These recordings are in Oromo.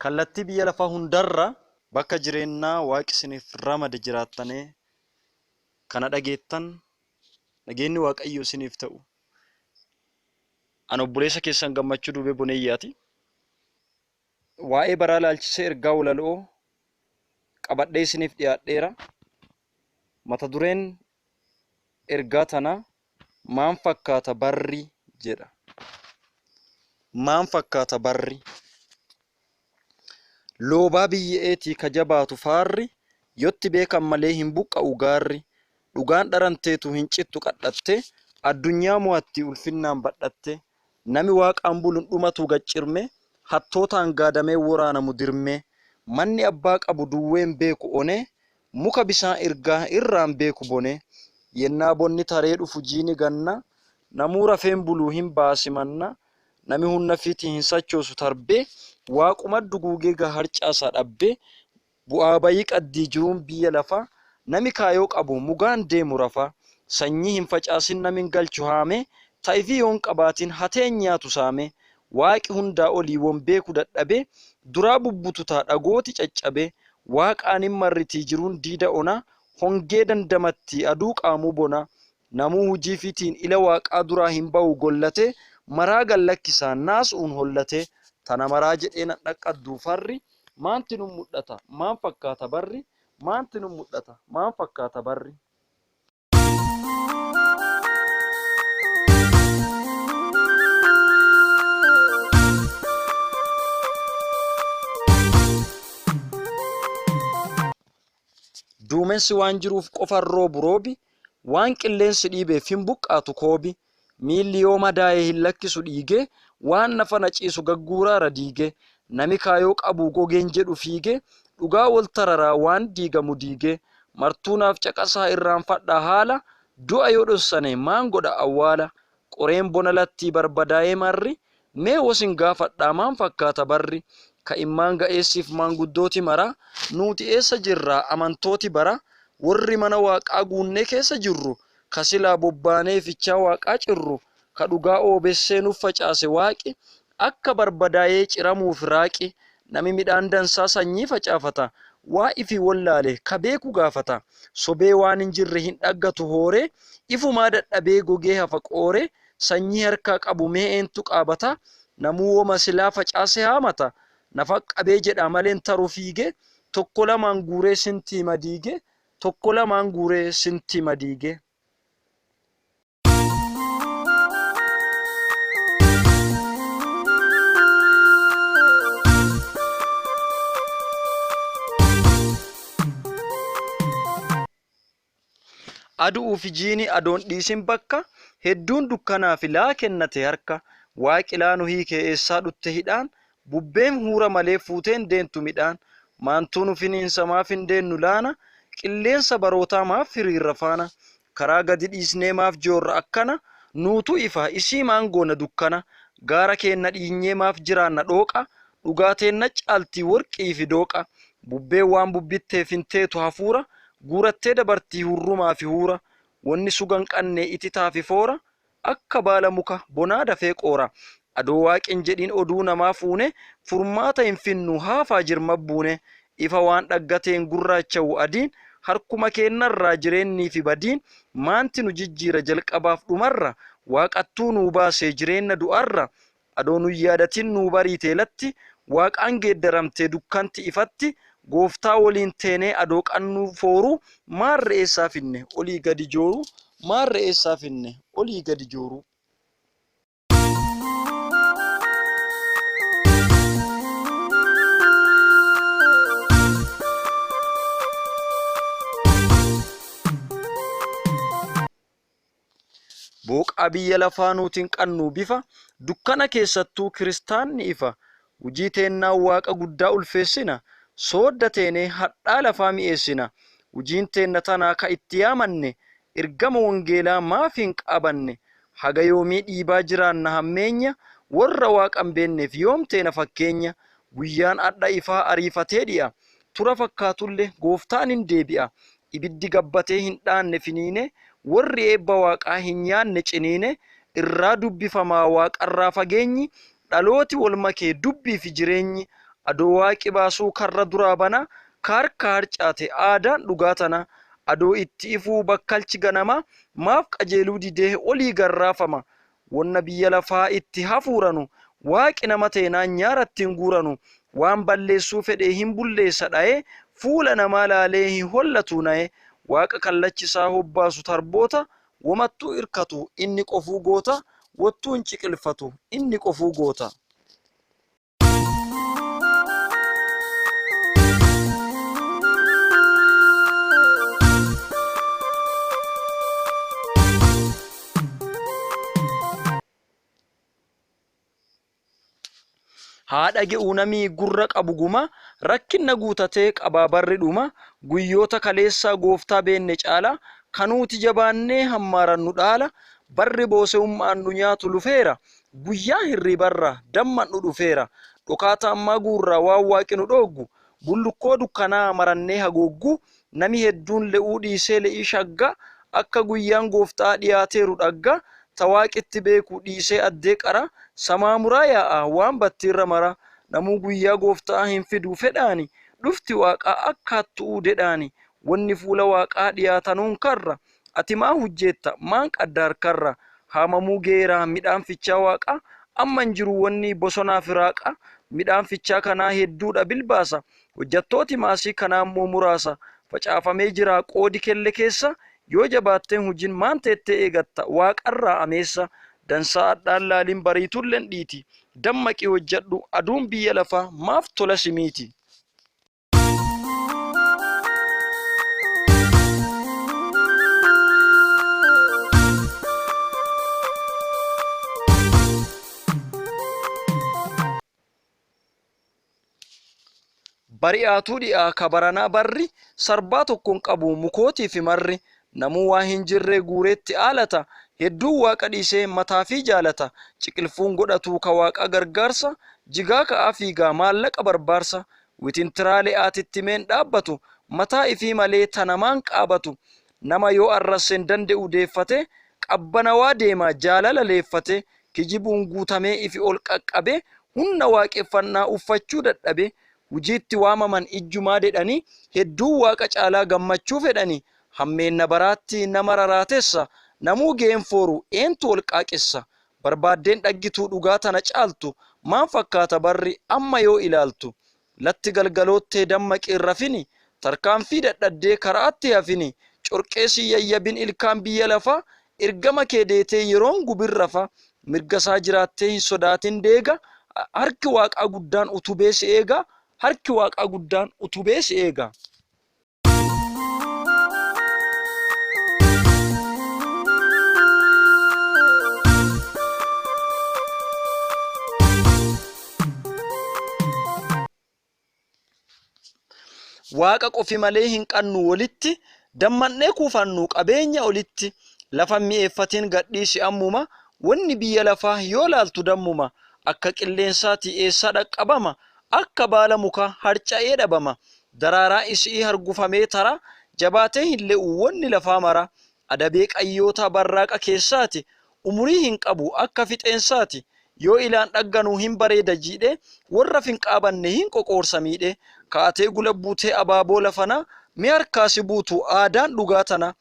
Kallattii biyya lafaa hundarra bakka jireennaa Waaqi isiniif ramade jiraattanee kana dhageettan nageenni Waaqayyoo isiniif ta'u. Ani obboleessa keessan Gammachuu Duubee Boneeyyaati. Waa'ee baraa ilaalchisee ergaa walaloo qabadhee isiniif dhiyaadheera. Mata dureen ergaa tanaa Maan fakkaata barri jedha. Maan fakkaata barri? Loobaa biyye'eetii ka jabaatu faarri, yotti beekan malee hin buqqa'u gaarri. Dhugaan dharanteetu hin cittu qadhattee, addunyaa mo'atti ulfinnaan badhattee. Nami Waaqaan bulu hin dhumatuu gad cirmee, hattootaan gaadamee woraanamu dirmee. Manni abbaa qabu duwwee hin beeku onee, Muka bisaan irgaa irraan beeku bonee. Yennaa bonni taree dhufu jiini gannaa, namuu rafee hin buluu hin ba'a simannaa. Nami hunna fiitiin hin sachoosu tarbee, Waaquma duguugee gaa harcaasaa dhabbee. Bu'aa bayii qaddii jiruun biyya lafaa, nami kaayoo qabu mugaan deemu rafaa. Sanyii hin facaasin nami hin galchu haamee, ta ifii yoo hin qabaatin hateen nyaatu saamee. Waaqi hundaa olii won beeku dadhabee, duraa bubbututaa dhagooti caccabee. Waaqaan hin marritii jiruun diida onaa, hongee dandamattii aduu qaamuu bonaa. Namuu hujii fitiin ila Waaqaa duraa hin bawu gollatee, maraa gad lakkisaa naasu'uun hollatee. Tana maraa jedhee nan dhaqqadduu farri, maanti nu mudhata maan fakkaata barri, maanti nu mudhata maan fakkaata barri. Duumessi waan jiruuf qofa hin roobu roobi, waan qilleensi dhiibeef hin buqqaatu koobi. Miilli yoo madaaye hin lakkisu dhiigee, waan nafa na ciisu gagguuraara diigee. Nami kaayoo qabu gogeen jedhu fiigee, dhugaa wol tararaa waan diigamu diigee. Martuu naaf caqasaa irraanfadhaa haala, du'a yoo dhossane maan godha awwaala. Qoreen bona lattii barbadaayee marri, mee wo sin gaafadhaa maan fakkaata barri. Ka'immaan ga'eessiif maanguddooti maraa, nuuti eessa jirraa amantooti baraa. Worri mana Waaqaa guunnee keessa jirru, ka silaa bobbaanee fichaa Waaqaa cirru, ka dhugaa oobessee nuf facaase Waaqi, akka barbadaayee ciramuuf raaqi. Nami midhaan dansaa sanyii facaafata, waa ifi wollaale ka beeku gaafata. Sobee waan hin jirre hin dhaggatu hooree, ifumaa dadhabee gogee hafa qooree. Sanyii harkaa qabu mee eentu qaabata, namuu woma silaa facaase haamata. Nafa qabee jedhaa maleen taru fiigee, tokko lamaan guuree sinti hima diigee, tokko lamaan guuree sinti hima diigee. Adu'uu fi jiini adoon dhiisin bakka, hedduun dukkanaa fi laa kennate harka. Waaqi laa nu hiikee eessaa dhutte hidhaan, bubbeen huura malee fuuteen deentu midhaan. Maantuu nu finiinsa maaf hin deennu laana, qilleensa barootaa maaf hiriirra faana. Karaa gadi dhiisnee maaf joorra akkana, nuutu ifa isii maan goona dukkana. Gaara keenna dhiinyee maaf jiraanna dhooqa, dhugaa teenna caaltii worqii fi dooqa. Bubbeen waan bubbitteef hin teetu hafuura, guurattee dabartii hurrumaa fi huura. Wonni suga hin qanne ititaa fi foora, akka baala muka bonaa dafee qoora. Adoo Waaqi hin jedhin oduu namaa fuune, furmaata hin finnu haafaa jirma buune. Ifa waan dhaggateen gurraachawu adiin, harkuma keennarraa jireennii fi badiin. Maanti nu jijjiira jalqabaaf dhumarra, Waaqattuu nuu baasee jireenna du'arra. Adoo nun yaadatin nuu bariitee latti, Waaqaan geeddaramtee dukkanti ifatti. Gooftaa woliin teenee adoo qannuu fooruu, maarre eessaa finne olii gadi jooruu, maarre eessaa finne olii gadi jooruu. Booqaa biyya lafaa nuuti hin qannuu bifa, dukkana keessattuu kiristaanni ifa. Hujii teennaan Waaqa guddaa ulfeessina, soodda teenee hadhaa lafaa mi'eessina. Hujiin teenna tanaa ka itti yaamanne, ergama wongeelaa maaf hin qaabanne? Haga yoomii dhiibaa jiraanna hammeenya, worra Waaqa hin beenneef yoom teena fakkeenya? Guyyaan adha ifaa ariifatee dhi'a, tura fakkaatulle Gooftaan hin deebi'a. Ibiddi gabbatee hin dhaanne finiine, worri eebba Waaqaa hin nyaanne ciniine. Irraa dubbifamaa Waaqarraa fageenyi, dhalooti wol makee dubbii fi jireenyi. Adoo Waaqi baasuu karra duraa bana, ka harka harcaate aadaan dhugaa tana. Adoo itti ifuu bakkalchi ganama, maaf qajeeluu didee olii gad raafama? Wonna biyya lafaa itti hafuuranu, Waaqi nama teenaan nyaaratti hin guuranu. Waan balleessuu fedhe hin bulleessa dhayee, fuula namaa laalee hin hollatuu nayee. Waaqa kallachi isaa hobbaasu tarboota, womattuu irkatu inni qofuu goota, wottuu hin ciqilfatu inni qofuu goota. Haa dhage'u namii gurra qabu guma, rakkinna guutatee qabaa barri dhuma, guyyoota kaleessaa gooftaa beenne caala, ka nuuti jabaannee hammaarannu dhaala, barri boose'umma'aan nu nyaatu lufeera, guyyaan hirriibarraa dammaqnu dhufeera, dhokaata ammaa guurraa waan Waaqi nu dhooggu, bullukkoo dukkanaa marannee hagooggu, nami hedduun le'uu dhiisee le'ii shagga, akka guyyaan Goofta'aa dhiyaateeru dhagga, ta Waaqi itti beeku dhiisee addee qara, samaamuraa yaa'a waan battiirra mara, namuu guyyaa Goofta'aa hin fiduu fedhaani, dhufti Waaqaa akka hattu'uu dedhaani, wonni fuula Waaqaa dhiyaatanuun karra, ati maan hujjeetta, maan qadda harkarra? Haamamuu geera midhaan fichaa Waaqaa, amma hin jiru wonni bosonaa fi raaqa, midhaan fichaa kanaa hedduudha bilbaasa, hojjattooti maasii kanaa immoo muraasa, facaafamee jira qoodi kelle keessa, yoo jabaattee hin hujin maan teettee eegatta Waaqarraa ameessa? Dansaa adhaan laalin bariitullen dhiiti, dammaqii hojjadhu aduun biyya lafaa maaf tola si miiti? Bari'aatuu dhi'aa ka baranaa barri, sarbaa tokko hin qabu mukootii fi marri. Namuu waan hin jirre guureetti aalata, hedduun Waaqa dhiisee mataafii jaalata. Ciqilfuun godhatuu ka Waaqaa gargaarsa, jigaa ka'aa fiigaa maallaqa barbaarsa. Witintiraa le'aatitti meen dhaabbatu, mataa ifii malee ta namaan qaabatu. Nama yoo arrasse hin dande'u deeffate, qabbanawaa deema jaalala leeffate. Kijibuun guutamee ifi ol qaqqabe, hunna waaqeffannaa uffachuu dadhabe. Hujiitti waamaman ijjumaa dedhani, hedduun Waaqa caalaa gammachuu fedhani. Hammeenna baraatti nama raraatessa, namuu geenfooru eentu wol qaaqessa? Barbaaddeen dhaggituu dhugaa tana caaltu, maan fakkaata barri amma yoo ilaaltu? Latti galgaloottee dammaqi hin rafini, tarkaanfii dadhaddee kara'atti hafini, corqee sin yayyabin ilkaan biyya lafaa, ergama kee deetee yeroon gubin rafa, mirga isaa jiraattee hin sodaatin deega, harki Waaqaa guddaan utubee si eega, harki Waaqaa guddaan utubee si eega. Waaqa qofi malee hin qannu wolitti, dammaqnee kuufannu qabeenya olitti, lafa hin mi'eeffatin gadhiisi ammuma, wonni biyya lafaa yoo laaltu dammuma, akka qilleensaati eessaa dhaqqabama, akka baala mukaa harca'ee dhabama, daraaraa isi'ii hargufamee tara, jabaatee hin le'u wonni lafaa mara, adabee qayyoota barraaqa keessaati, umurii hin qabu akka fixeensaati, yoo ilaan dhagganuu hin bareeda jiidhe, worra fin qaabanne hin qoqoorsa miidhe, kaatee gula buutee abaaboo lafanaa, mi harkaa si buutu aadaan dhugaa tana,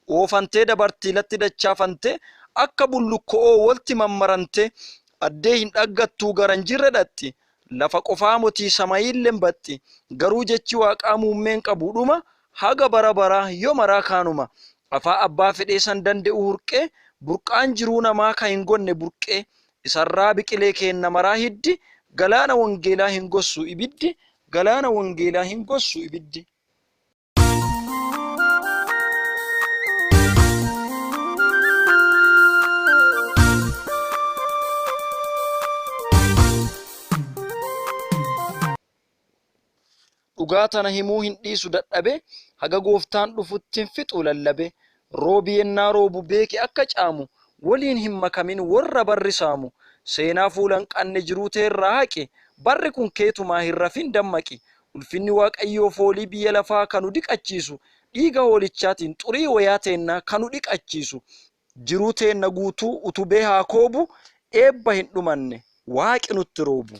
oofantee dabartii latti dachaafantee, akka bullukko'oo wolti mammarantee, addee hin dhaggattuu gara hin jirre dhaxxi, lafa qofaa motii samayiillen baxxi, garuu jechi Waaqaa muummeen qabu dhuma, haga bara baraa yo maraa kaanuma. Afaa abbaa fedhee san dande'u hurqee, burqaan jiruu namaa ka hin gonne burqee, isarraa biqilee keenna maraa hiddi, galaana wongeelaa hin gossu ibiddi, galaana wongeelaa hin gossu ibiddi. Dhugaa tana himuu hin dhiisu dadhabe, haga Gooftaan dhufutti hin fixu lallabe. Roobi yennaa roobu beeki akka caamu, woliin hin makamin worra barri saamu. Seenaa fuula hin qanne jiruu teerraa haqi, barri kun keetumaa hin rafin dammaqi. Ulfinni Waaqayyoo foolii biyya lafaa ka nu diqachiisu, dhiiga hoolichaatiin xurii woyaa teennaa ka nu dhiqachiisu. Jiruu teenna guutuu utubee haa koobu, eebba hin dhumanne Waaqi nutti roobu.